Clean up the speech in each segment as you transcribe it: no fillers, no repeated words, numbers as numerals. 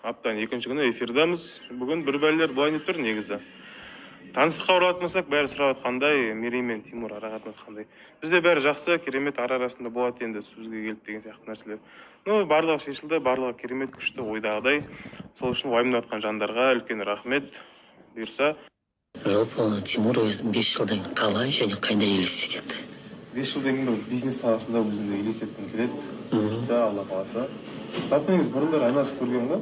Аптаның екінші күні эфирдамыз. Бүгін бір бәлелер былай деп тұр негізі. Таныстыққа оралатын болсақ, бәрі сұрап жатқандай, Мерей мен Тимур ара қатынасы қандай? Бізде бәрі жақсы, керемет, ара арасында болады енді сөзге келіп деген сияқты нәрселер. Ну, барлығы шешілді, барлығы керемет, күшті, ойдағыдай. Сол үшін уайымдап жатқан жандарға үлкен рахмет. Бұйырса, Жалпы, Тимур өзін 5 жылдан кейін қалай және қайда елестетеді? 5 жылдан кейін бір бизнес саласында өзімді елестеткім келеді, бұйыртса, Алла қаласа. Жалпы, негізі бұрындары айналысып көргенмін ғой.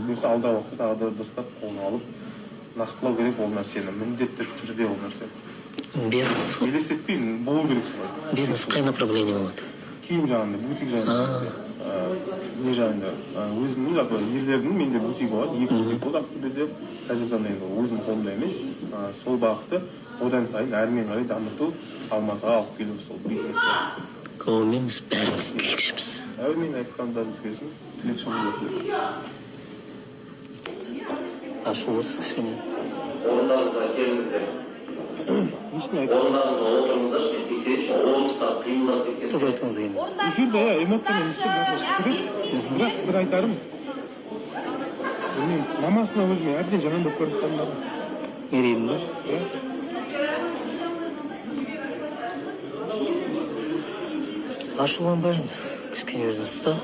Бұйырса, алдағы уақытта тағы да дұрыстап қолға алып, нақтылау керек ол нәрсені, міндетті түрде ол нәрсе. Бизнес? Елестетпеймін, болу керек солай. Бизнес қай направление болады? Киім жағында, бутик жағында, не жағында, өзімнің, жалпы ерлердің менде бутик болады, екі бутик болды Ақтөбеде. Қазіргі таңда енді өзім қолымда емес. Сол бағытты одан сайын әрмен қарай дамыту, Алматыға алып келу сол бизнесті. Онымен біз бәріміз тілекшіміз. Әумин, айтқандарыңыз келсін, тілекші болыңыздар. Ашулысыз кішкене. Орындарыңызға келіңіздер. Несіне айтып? Орындарыңызға отырыңыздаршы, мен тексерейінші, орынсыздар қимылдап кеткен. Түк айтқыңыз келмейді. Эфирде, иә, эмоциямен өтіп, нәрсе шығып кетеді. Бірақ бір айтарым, білмеймін, мамасына өзіме әбден жаман болып көрініп қалдым да. Мерейдің ба? Иә. Ашуланба енді, кішкене өзін ұста.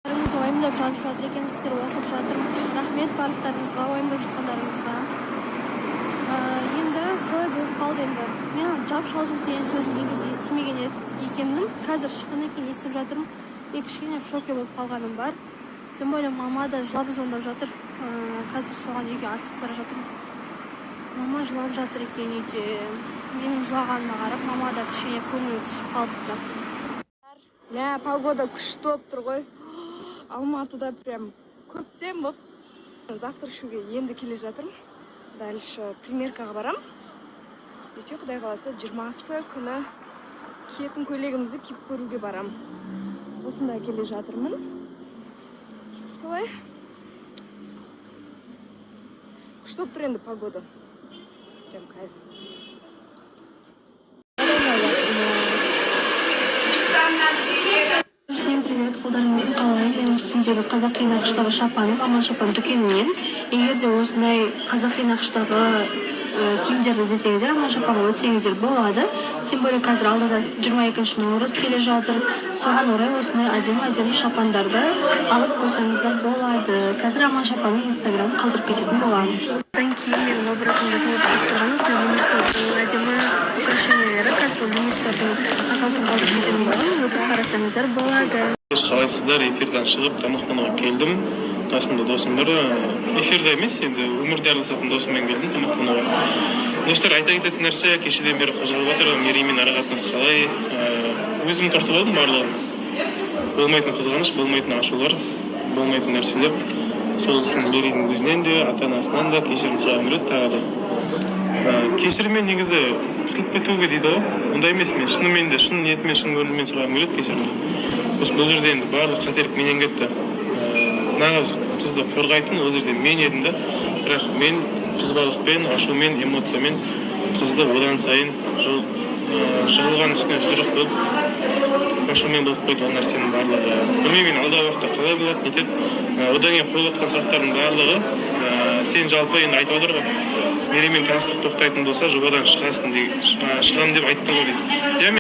Бәріңіз уайымдап жазып жатыр екенсіздер, оқып жатырмын. Рахмет барлықтарыңызға, уайымдап жатқандарыңызға. Енді солай болып қалды енді. Мен жапшы аузым деген сөзін негізі естімеген екенмін. Қазір шыққаннан кейін естіп жатырмын. Мен кішкене в шоке болып қалғаным бар. Тем более мама да жылап звондап жатыр. Қазір соған үйге асығып бара жатырмын. Мама жылап жатыр екен үйде. Менің жылағаныма қарап, мама да кішкене көңілі түсіп қалыпты. Мә, погода күшті болып тұр ғой Алматыда, прям көктем болып. Завтрак ішуге енді келе жатырмын. Дальше примеркаға барам. Ертең, құдай қаласа, 20-сы күні киетін көйлегімізді киіп көруге барам. Осында келе жатырмын. Солай күшті болып тұр енді погода, прям кайф. Всем привет, қолдарыңыз қалай? Менің үстімдегі қазақи нақыштағы шапаным Аман шапан дүкенінен. Егер де осындай қазақи нақыштағы киімдерді іздесеңіздер, Аман шапанға өтсеңіздер болады. Тем более қазір алдыда 22 наурыз келе жатыр. Соған орай осындай әдемі әдемі шапандарды алып қойсаңыздар болады. Қазір Аман шапанның инстаграмын қалдырып кететін боламын. Одан кейін менің образымды толықтырып тұрған осындай Люмистордың әдемі украшениелері. Қазір Люмистордың аккаунтын қалдырып кететін боламын, өтіп қарасаңыздар болады. Қалайсыздар? Эфирден шығып, тамақтануға келдім. Қасымда досым бар, эфирде емес енді, өмірде араласатын досыммен келдім тамақтануға. Достар, айта кететін нәрсе, кешеден бері қозғалып жатыр, Мереймен ара қатынас қалай? Өзім құртып алдым барлығын. Болмайтын қызғаныш, болмайтын ашулар, болмайтын нәрселер. Сол үшін Мерейдің өзінен де, ата анасынан да кешірім сұрағым келеді тағы да. Кешіріммен негізі құтылып кетуге дейді ғой, ондай емес. Мен шынымен де, шын ниетіммен, шын көңіліммен сұрағым келеді кешірімді. Осы бұл жерде енді барлық қателік менен кетті. Нағыз қызды қорғайтын ол жерде мен едім да, бірақ мен қызбалықпен, ашумен, эмоциямен қызды одан сайын жығылған үстіне жұдырық болып, ашумен болып қойды ол нәрсенің барлығы. Білмеймін енді, алдағы уақытта қалай болады, нетеді. Одан кейін қойылып жатқан сұрақтардың барлығы, сен жалпы енді айтып отыр ғой, Мереймен таныстық тоқтайтын болса, жобадан шығасың, шығамын деп айттың ғой дейді, иә.